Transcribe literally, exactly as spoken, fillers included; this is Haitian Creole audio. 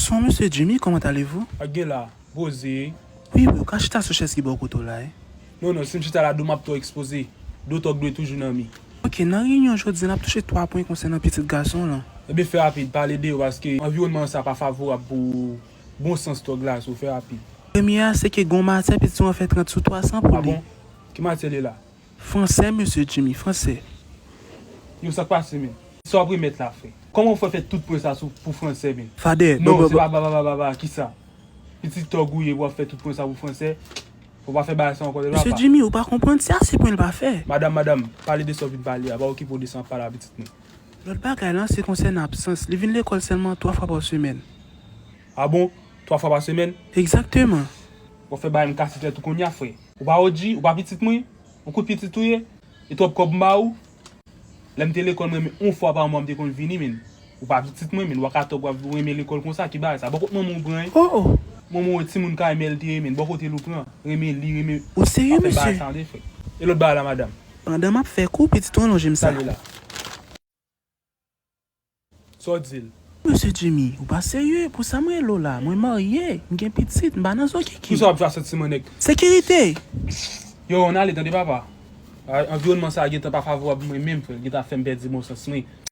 Bonsoir, Mesye Jimmy, comment allez-vous? Ak gen la, poze. Wi, wi, ou ka chita sou chèz ki bò kote w la, wi. Non, non, si m chita la, do m ap twò ekspoze. Do tòg dwe toujou nan mi. Ok, nan reyinyon jodi, n ap touche twa pwen konsènan pitit gason w lan. Ebyen, fè rapid, pale de yo, paske anviwònman sa pa favorab pou bon sans tòg la, so fè rapid. Premye a, se ke gon maten, pitit ou an fè trant sou twa san pou Ah li. Bon? Ki matyè li la? Fransè, Mesye Jimmy, fransè. Yo, sa k pase, men? Sa w ap remèt la, frè? Kòman w fè fè tout pwen sa sou, pou fransè, men? Fadè, Non, bon, se bon. pa, pa, pa, pa, pa, kisa? Pitit tòg ou ye pou w ap fè tout pwen sa pou fransè? Ou pa fè bagay sa ankò, depi Mesye apa. Jimmy, ou pa konprann, se ase pwen l pa fè. Madam, madam, pale de sa w vin pale a, pa okipe w de sa w ap pale a pitit mwen. Lòt bagay lan, se konsènan absans. Li vin lekòl sèlman twa fwa pa semèn. Ah bon? Twa fwa pa semèn? Egzakteman. W ap fè bagay m kase tèt ou kounye a, frè. Ou pa O G, ou pa pitit mwen? Ou kout pitit ou ye? E twòp kòb m ba ou? Lè m te lekòl, mwen, men yon fwa pa mwa m te konn vini, men. Ou pa pitit mwen, men. W a ka twòp w ap renmen lekòl konsa, ki bagay sa? Bò kot manman w pran, wi? Oh, oh. Manman w timoun ka renmen l te ye, men. Bò kote l ou pran? Renmen li, renmen. Ou serye, Ap fè bagay mesye? Sa an de, frè. E lòt bagay la, madam? Pandan m ap fè kou, pitit ou an lonje m sa. Sa li la. Sa w di l? Mesye Jimmy, ou pa serye. Pou sa m rele w la. Mwen marye, m gen pitit, m pa nan zokiki. Pou sa w ap fè a santiman nèg? Sekirite! Yo, ann ale, tande papa. A, anviwònman sa a gentan pa favorab mwen menm, frè. Gentan fè m pèdi bon sans mwen.